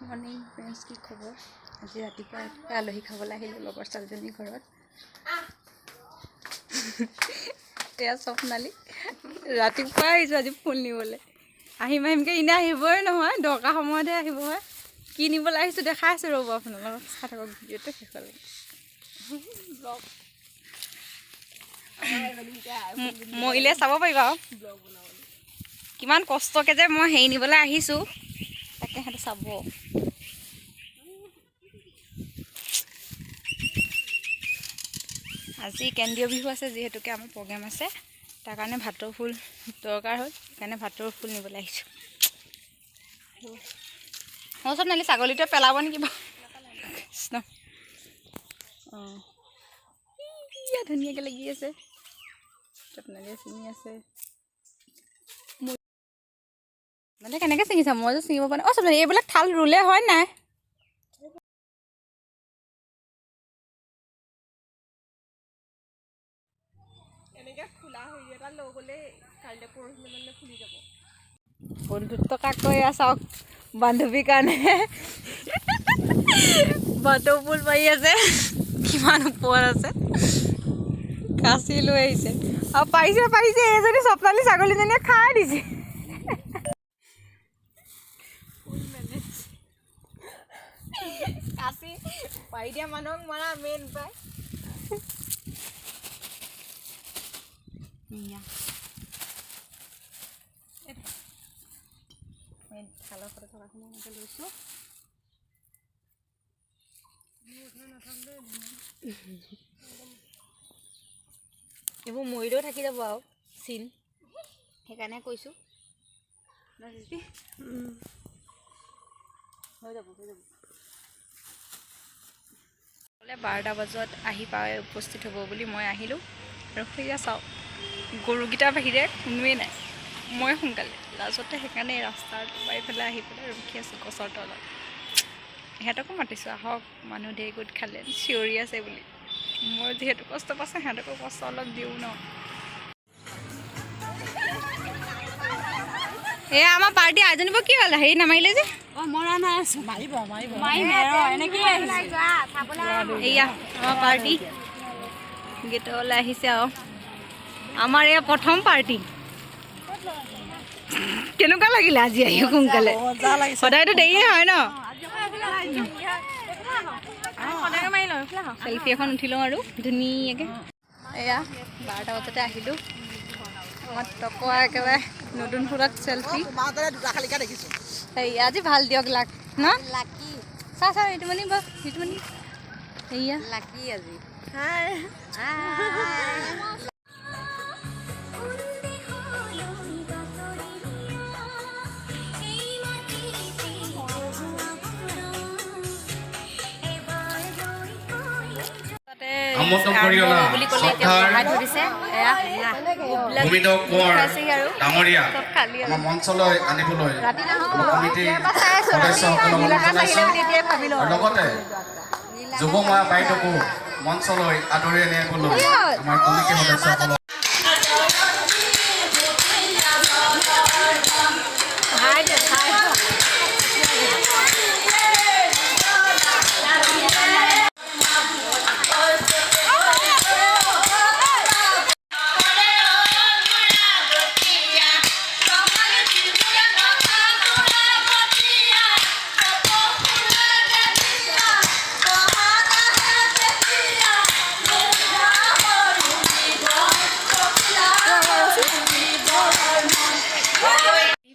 Morning friends, কি খবৰ? আজি ৰাতিপুৱা ৰাতিপুৱা আলহী খাবলৈ আহিলোঁ লগৰ ছোৱালীজনীৰ ঘৰত। এয়া স্বপ্নালী, ৰাতিপুৱাই আহিছোঁ আজি ফুল নিবলৈ। আহিম আহিমকৈ এনেই আহিবই নহয়, দৰকাৰ সময়তহে আহিব হয়। কি নিবলৈ আহিছোঁ দেখাই আছোঁ, ৰ'ব, আপোনালোকক চাই থাকক ভিডিঅ'টো শেষলৈকে। মৰিলে চাব পাৰিবা আৰু কিমান কষ্টকৈ যে মই হেৰি নিবলৈ আহিছোঁ, তাকে সিহঁতে চাব। আজি কেন্দ্ৰীয় বিহু আছে, যিহেতুকে আমাৰ প্ৰগ্ৰেম আছে, তাৰ কাৰণে ভাটৌ ফুল দৰকাৰ হ'ল, সেইকাৰণে ভাটৌ ফুল নিবলৈ আহিছোঁ। অঁ, চব নালি ছাগলীটোৱে পেলাব নেকি বাৰু? কৃষ্ণ। অঁ, ধুনীয়াকৈ লাগি আছে, স্বপ্নালীয়ে ছিঙি আছে। মানে কেনেকৈ ছিঙিছা? মই যে ছিঙিব পৰা নাই। অঁ স্বপ্নালী, এইবিলাক থাল ৰুলে হয় নাই? বন্ধুত্ব কাক কয় এয়া চাওক, বান্ধৱীৰ কাৰণে ভাটৌ ফুল পাৰি আছে, কিমান ওপৰত আছে, কাঁচি লৈ আহিছে আৰু পাৰিছে পাৰিছে। এইজনী স্বপ্নালী ছাগলীজনীয়ে খাই দিছে। কাঁচি পাৰি দিয়া মানুহক মৰা মেইন পায়। থালৰ ফটো থকাখিনি এনেকৈ লৈছোঁ। এইবোৰ মৰিলেও থাকি যাব আৰু চিন, সেইকাৰণে কৈছোঁ। হৈ যাব, হৈ যাব। 12টা বজাত আহি পাই উপস্থিত হ'ব বুলি মই আহিলোঁ আৰু সেয়া চাওক, গৰুকেইটাৰ বাহিৰে কোনোৱেই নাই। মই সোনকালে লাজতে সেইকাৰণে ৰাস্তাৰ পেলাই আহি পেলাই ৰখি আছোঁ গছৰ তলত। সিহঁতকো মাতিছোঁ, আহক, মানুহ ধেৰ গোট খালে, চিঞৰি আছে বুলি। মই যিহেতু কষ্ট পাইছোঁ, সিহঁতকো কষ্ট অলপ দিওঁ ন। এয়া আমাৰ পাৰ্টি আয়োজনিব কি হ'ল, হেৰি নামাৰিলে যে? এয়া আমাৰ পাৰ্টি গেটলৈ আহিছে আৰু আমাৰ এয়া প্ৰথম পাৰ্টি। কেনেকুৱা লাগিলে আজি আহি সোনকালে? সদায়তো দেৰিয়ে হয় ন। চেলফি এখন উঠি লওঁ আৰু ধুনীয়াকৈ। এয়া 12টা বজাতে আহিলোঁ। আমাৰ টকোৱা একেবাৰে নতুন ফুলত চেলফি। এই আজি ভাল দিয়ক, লাক ন চা চা ঋতুমণি বস, ঋতুমণি এয়া লাকি আজি। আমন্ত্ৰণ কৰি অনা শ্ৰদ্ধাৰ ভূমিধৰ কোঁৱৰ ডাঙৰীয়া আমাৰ মঞ্চলৈ আনিবলৈ আমাৰ কমিটিৰ সদস্যসকলক অনুৰোধ জনাইছোঁ আৰু লগতে যুৱমায়া বাইদেউকো মঞ্চলৈ আদৰি আনিবলৈ আমাৰ কমিটিৰ সদস্যসকলক।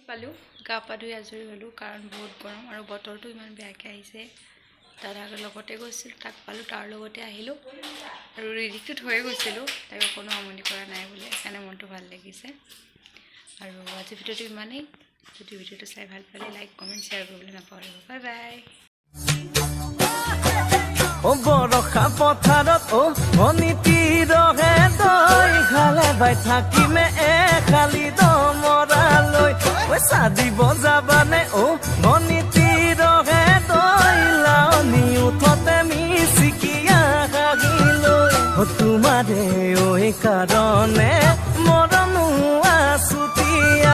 পালোঁ, গা পা ধুই আজৰি হ'লোঁ, কাৰণ বহুত গৰম আৰু বতৰটো ইমান বেয়াকৈ আহিছে। দাদাৰ লগতে গৈছিলোঁ, তাক পালোঁ, তাৰ লগতে আহিলোঁ আৰু ৰিদিকটো থৈয়ে গৈছিলোঁ, তাইক অকণো আমনি কৰা নাই বোলে, সেইকাৰণে মনটো ভাল লাগিছে। আৰু আজি ভিডিঅ'টো ইমানেই। যদি ভিডিঅ'টো চাই ভাল পালে লাইক, কমেণ্ট, শ্বেয়াৰ কৰিবলৈ নাপাহৰিব। Bye bye. বৰষা পথাৰত অ ভনীটি ৰহে দৈ খালে ভাই থাকিমে এখালি দমৰালৈ, পইচা দিব যাবানে অ।